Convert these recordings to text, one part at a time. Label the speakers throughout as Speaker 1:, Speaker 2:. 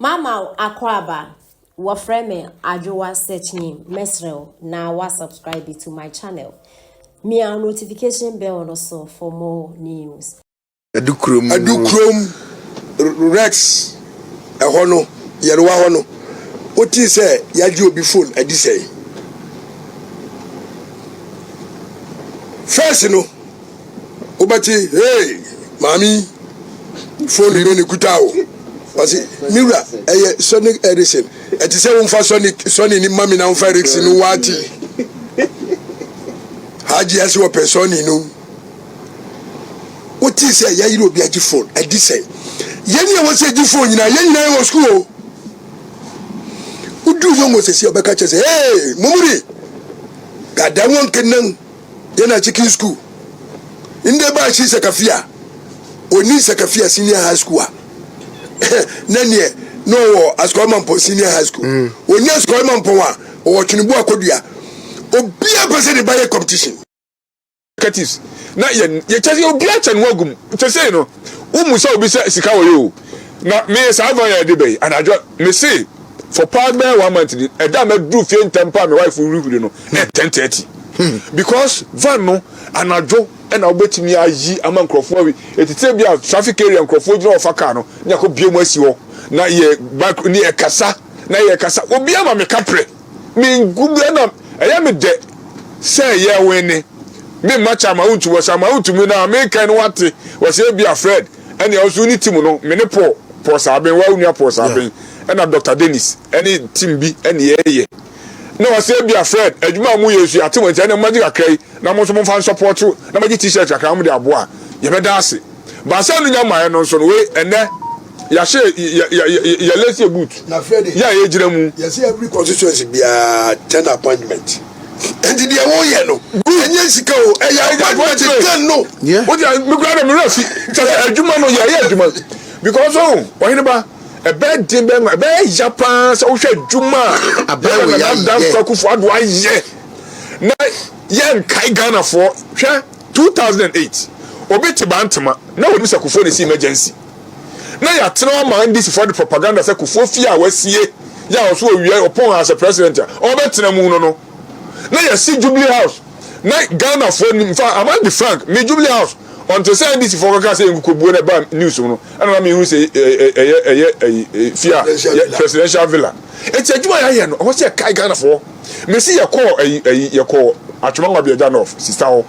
Speaker 1: Mama Akwaaba, wɔfrɛ me Adwoa Searchnim, mɛsrɛ wo na wa subscribe to my channel. Mia notification bell no so for more news.
Speaker 2: Adukurom.
Speaker 3: Adukurom Rex ɛhɔ no Yɛrewa hɔ no wotee sɛ yɛagye obi phone adi sɛn? First no wobɛte hey maame yi phone bɛ ne kuta o ɔse me wura ɛyɛ Sonic Ericsson ɛte sɛ womfa Sonic Sony ni ma me na womfa Ericsson no wate Hajia se wɔpɛ Sony no. Wotee sɛ yɛayere obi agye phone adi sɛn? Yɛn a ɛwɔ sɛ yɛgye phone nyinaa, yɛn nyinaa yɛwɔ sukuu o. Woduru Zongo sɛsi a, ɔbɛka kyerɛ sɛ, hey, Mumuni, ga dan wankan nan yana cikin school. In dai ba shi Sakafia, onni Sakafia Senior High School a, na neɛ na ɔwɔ Asukɔre Mampɔn Senior High School. Onni Asukɔre Mampɔn a, ɔwɔ Twenibu Akodua. Obiara pɛ sɛ ne ba yɛ competition.
Speaker 4: Curtis na yɛ yɛ kyɛ sɛ obi akyɛ ne ho agu mu kyɛ sɛ no womu sɛ obi sɛ sika wɔ yɛ o na me saa van yɛ de bɛyi anadwo me se for past bɛyɛ one month ni ɛda a mɛduru fie ntɛm paa me wife hurihuri no na 10:30 because van no anadwo ɛna wobɛtumi ayi ama nkurɔfoɔ awi ɛtitire bi a traffic area nkurɔfoɔ gyina wɔfa car no ne akɔ bie mu asi hɔ na yɛ back ne yɛ kasa na yɛ kasa obi ama me kaprɛ Mengu bɛ na ɛyɛ me dɛ sɛ yɛ wene me mma kyɛ ama wontumi wɔsɛ ama wontumi na mekan no wate wɔsɛ ebi a Fred ɛne ɔso ne team no me ne Paul Paul Saaben wa onua Paul Saaben ɛna Dr Dennis ɛne team bi ɛne yɛyɛ na wɔsɛ ebi a Fred adwuma a mo yɛ nso yɛate wɔn nti ɛne mo agye kakra yi na mo nso mo mfa nsɔpɔto na mo agye t-shirt kakra mo de aboa yɛbɛda ase baasa no nya mmaeɛ no nso no wei ɛnɛ yɛahyɛ yɛ yɛ yɛ yɛ lɛsi yɛ boot
Speaker 3: Na Fred,
Speaker 4: yɛ a yɛgyina mu.
Speaker 3: Yɛsɛ every constituency biara 10 appointment. Nti deɛ woyɛ no ɛnyɛ sika o, ɛyɛ appointment 10 no.
Speaker 2: Yeah.
Speaker 4: Wode a me kura na me werɛ fi kyɛ sɛ adwuma no yɛyɛ adwuma because oh ɔhene ba ɛbɛyɛ den bɛyɛ nwa ɛbɛyɛ ya paa sɛ wohwɛ adwuma a
Speaker 2: Aban
Speaker 4: yɛn
Speaker 2: wei
Speaker 4: nana
Speaker 2: ayɛ.
Speaker 4: Dankwa Akufo Addo ayɛ na yɛnkae Ghanafoɔ hwɛ 2008 obi te Bantama na wɔnim sɛ Kufuor na esi emergency na yɛatena hɔ ama NDC foɔ de propaganda sɛ Kufuor fie a wasie yɛ a ɔso ɔwie ɔpɔn as a president a ɔbɛtena mu no no na yɛsi Jubilee House na Ghana foɔ nim fa Amandi Frank me Jubilee House ɔnte sɛ NDC foɔ kaka sɛ nkukobuo na ɛba news mu no ɛna na mehu sɛ ɛyɛ ɛyɛ ɛyɛ fie a presidential villa eti adwuma yɛayɛ no ɛwɔ sɛ yɛkae Ghana foɔ mesi yɛkɔɔ ɛyi ɛyi yɛkɔɔ Atwoma Nwabiagya North sista hɔ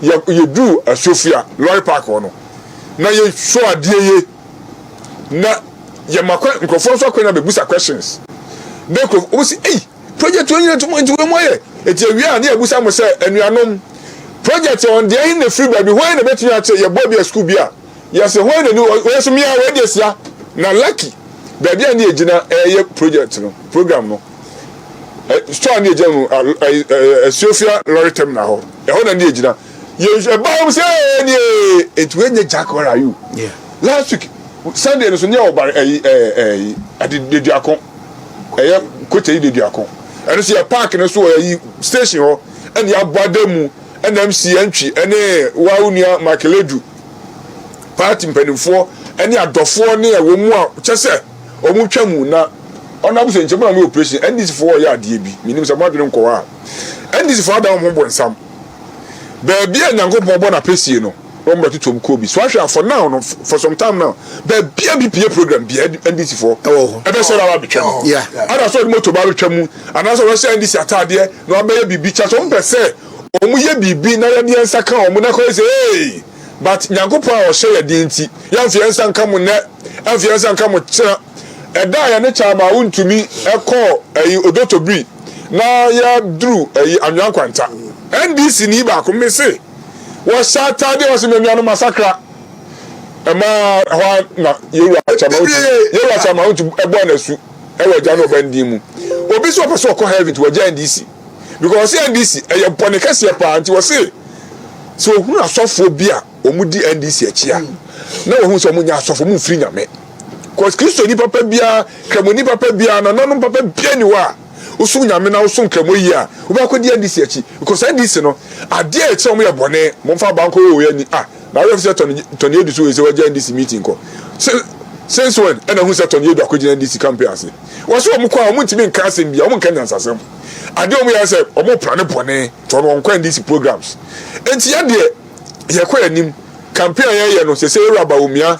Speaker 4: yɛ yɛduru Asuofia lorry park hɔ no na yɛsɔ adeɛ ye na yɛma kwan nkurɔfoɔ nso akwanya bɛbusa questions na nkurɔfoɔ wɔn si ei project wɔn nyina nti wɔn mu ayɛ eti awia a ne yɛbusa mo sɛ anuanom project wɔn deɛ ɛhe na efiri baabi hwan na ebɛtumi akyɛ yɛbɔ bi a sukuu bi a yɛsɛ hwan na ni wɔyɛ so mmea wɔn deɛ sia na lucky baabi a ne yɛgyina ɛyɛ project no program no store ne yɛgyina mu asuofia lorry terminal hɔ ɛhɔ na ne yɛgyina. Yɛn ɛba hɔ sɛ ee ni ee eti wei nye Jack where are you?
Speaker 2: Yeah.
Speaker 4: Last week Sunday no so ne yɛ ɔba ɛyi ɛɛ ɛyi ade deduako ɛyɛ kote yi deduako ɛno so yɛ park no so wɔ ɛyi station hɔ ɛna yɛabɔ ada mu ɛna MC ɛntwi ɛne wawo nua Michael Edu party mpanimfoɔ ɛne adɔfoɔ ne ɛwɔ mu a kyɛ sɛ wɔn twa mu na ɔno abusua nkyɛn mu na wɔn yɛ operation NDC foɔ yɛ adeɛ bi menim sɛ mo adwene nkɔ hɔ a NDC foɔ adan wɔn ho bɔ nsam. Baabi a Nyankopɔn bɔ n'apɛsie no, na wɔn bɛtoto mu kɔ bi. So ahwɛ a for now no, for some time now, baabi a NPP yɛ program bia, NDC foɔ
Speaker 2: Ɛwɔ hɔ.
Speaker 4: ɛbɛsɔre aba abɛtwa mu.
Speaker 2: Yeah.
Speaker 4: Ada sɛ ɔde moto ba abɛtwa mu, anaasɛ ɔbɛhyɛ NDC ataadeɛ na wabɛyɛ biribi. Kyerɛ sɛ wɔn pɛ sɛ wɔn yɛ biribi na yɛde yɛn nsa ka wɔn na kɔyɛ sɛ hey! But Nyankopɔn a ɔhyɛ yɛ den nti, yɛmfa yɛn nsa nka mo nnɛ, ɛmfa yɛn nsa nka mo kyena. Ɛda a yɛne Chairman Wontumi kɔɔ ɛyi Odotobiri na yɛduru ɛyi Anwea Nkwanta, NDC ni baako me se wɔhyɛ ataadeɛ wɔse me nuanom masakra. Ɛmaa ɛhɔ ara na Yewura Chairman Wontumi, Yewura Chairman Wontumi ɛbɔɔ n'asu ɛwɔ agya ne ɔba ndin mu. Obi se ɔpɛ sɛ ɔkɔ heaven nti wagya NDC because ɔse NDC ɛyɛ bɔne kɛseɛ paa nti wɔse sɛ ohunu asɔfoɔ bi a wɔn di NDC akyi a na wɔhu sɛ wɔn nyɛ asɔfo, wɔn mfiri Nyame. Cause Kristoni papa biara, Kramoni papa biara, nananom papa biara ni hɔ a wosom Nyame na wosom Kramo yie a wobɛkɔ di NDC akyi. Because NDC no, adeɛ a ɛkyerɛ wɔn yɛ bɔne. Momfa aba nkɔ wɔ ani. Ah, na awɛ sɛ Tony Tony Edu so wei sɛ wagya NDC meeting kɔ. Sɛ Since when ɛna hu sɛ Tony Adu akɔgyina NDC campaign ase? Wɔse wɔn kɔ a wɔn ntumi nka asɛm bia, wɔn nka nyansasɛm. Adeɛ wɔn yɛ sɛ wɔn plane bɔne, nti wɔn wɔn kɔ NDC programs. Nti yɛ deɛ yɛkɔ yɛn anim, campaign a yɛyɛ no sese Ewura Bawumia,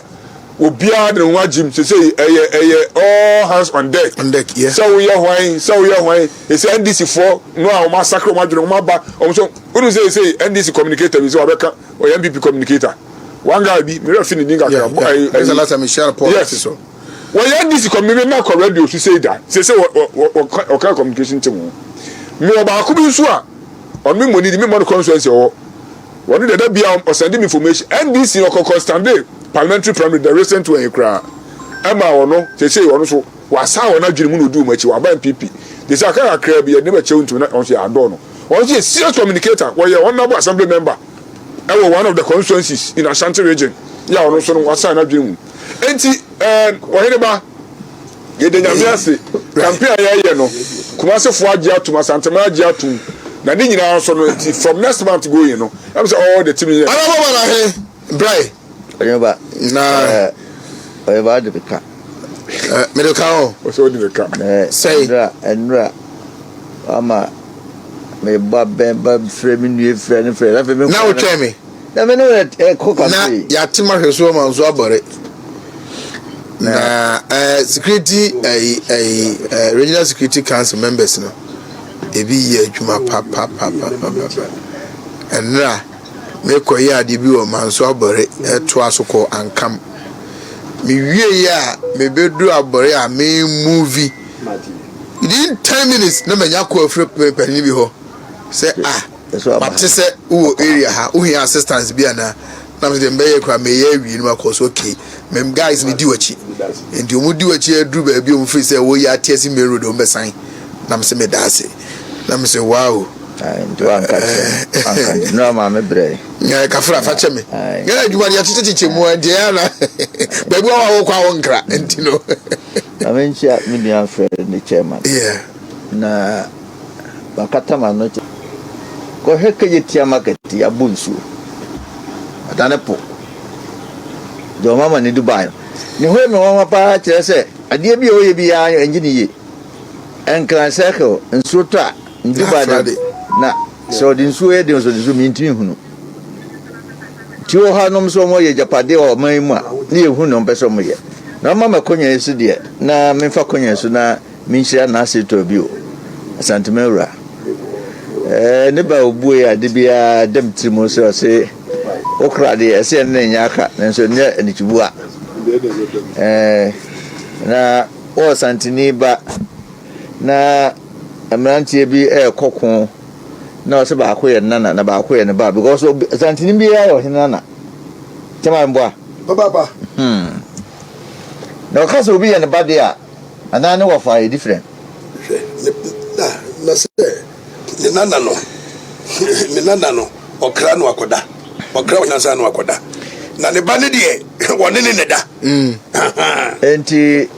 Speaker 4: obiara de ne ho agyim sese ɛyɛ ɛyɛ all hands on deck.
Speaker 3: On deck, yeah.
Speaker 4: Sɛ woyɛ hwan, sɛ woyɛ hwan, sese NDC foɔ no a wɔn asakra wɔn adwene, wɔn aba, wɔn so, wonu sɛ sese NDC communicator bi sɛ wabɛka, ɔyɛ NPP communicator. One guy bi, me werɛ fi ne din kakra.
Speaker 3: Yeah, yeah. That's the last time mehyia no Paul
Speaker 4: yes.
Speaker 3: so.
Speaker 4: Wɔyɛ NDC kɔ me na kɔ radio so sei da. Sɛ sɛ wɔka communication team ho. Me wɔ baako bi nso a ɔno me mmɔ ne din, me mmɔ no constituency ɔwɔ. Wɔno deɛ da bia ɔsɛnde me information. NDC no ɔkɔ Constande parliamentary primary the recent one yi koraa. Ɛma ɔno sɛ sɛ ɔno so wasa wɔn adwene mu na odi wɔn akyi waba NPP. De sɛ aka kakra bi yɛde ne bɛkyɛw ntumi na ɔno nso yɛ adɔɔ no. Ɔno nso yɛ serious communicator. Wɔyɛ honourable assembly member. ɛwɔ one of the constituencies in Ashanti region yɛ a ɔno nso no wasan n'adwene mu enti ɛɛ ɔhene ba yɛda nyame ase campaign a yɛyɛ no Kumasefoɔ agye atum Asanteman agye atum na ne nyinaa nso no nti from next month going no ɛm sɛ all the team yɛ.
Speaker 3: Honourable Manahe Brai.
Speaker 2: Ɔhene ba
Speaker 3: na
Speaker 2: ɛɛ ɔhene ba de ka.
Speaker 3: Ɛɛ mede ka o.
Speaker 4: Ɔsɛ ɔde ne ka.
Speaker 3: Sɛyi.
Speaker 2: Ɛnura ɛnura ama. Me ba bɛn ba frɛ me nue frɛ ne frɛ. Afei me
Speaker 3: Na wotwɛn me.
Speaker 2: Na me ne wo ɛkɔ
Speaker 3: Na
Speaker 2: cafe.
Speaker 3: yɛate mahwɛ so ama nso abɔre. Na eh, security eh, eh, eh, regional security council members no ebi yɛ adwuma papapapapapa. Ɛnora mekɔ yɛ adeɛ bi wɔ Manso Abɔre ɛtoa so kɔ Ankam. Mewie yɛ a mebɛduru Abɔre a me movie. Within 10 minutes na manya call afiri panyin bi hɔ sɛ ah, mate sɛ wowɔ area ha, wohia assistance bi anaa? Na mesɛ deɛ mbɛyɛ koraa meyɛ awie no makɔ so. Okay, mem guys ne di w'akyi, nti wɔn di w'akyi aduru baabi a wɔn firi sɛ wɔyɛ ate asi main road, wɔn bɛsan na mesɛ meda ase na mesɛ wow.
Speaker 2: Nti wanka kyerɛ wanka kyerɛ nura maame brɛ.
Speaker 3: Nyɛ kafra fa kyɛ me nyɛ adwuma deɛ kyekyekyekyɛ mu a deɛ ana baabi a wɔkɔ a wɔnkra nti no.
Speaker 2: Na menkyia me nua frɛ ne chairman.
Speaker 3: Yeah.
Speaker 2: Na makata m'ano kyɛ. Kɔhwɛ Kejetia market yɛabɔ nsuo. Adane po. Deɛ ɔma ma ne Dubai no. Ne ho yɛ me nwanwa paa kyerɛ sɛ adeɛ bi a ɔyɛ biara ɛngye ne yie. Nkran circle nsuo tɔ a Dubai de na sɛ ɔde nsuo yɛ den sɛ ɔde nsuo mentumi nhunu. Nti wɔ ha nom sɛ wɔyɛ agyapadeɛ wɔ ɔman yi mu a, ne yɛhunu nea wɔpɛ sɛ wɔyɛ. Na wɔma me akonya yi so deɛ, na memfa akonya yi so na menhyira Nasir bio, Asantema wura. Ɛɛ, ne ba a ɔbuee ade biara da me tiri mu sɛ ɔse, wo kra deɛ, ɛsɛ yɛne no nyɛ aka, nanso ɛnyɛ anikyibua. Ɛɛ, na wɔ Asanteni ba, na mmeranteɛ bi rekɔ ko na ɔsɛ baako yɛ nana na baako yɛ ne ba because santini biara yɛ ɔhene nana kyɛma mboa
Speaker 3: Papaapa.
Speaker 2: Na ɔka sɛ obi yɛ ne ba deɛ a anaa ne wɔfa yɛ different.
Speaker 3: Hwɛ ne na na sɛ ne nana no ne nana no ɔkra no akɔda ɔkra ɔhene ansa no akɔda na ne ba ne deɛ wɔne ne ne da.
Speaker 2: Enti.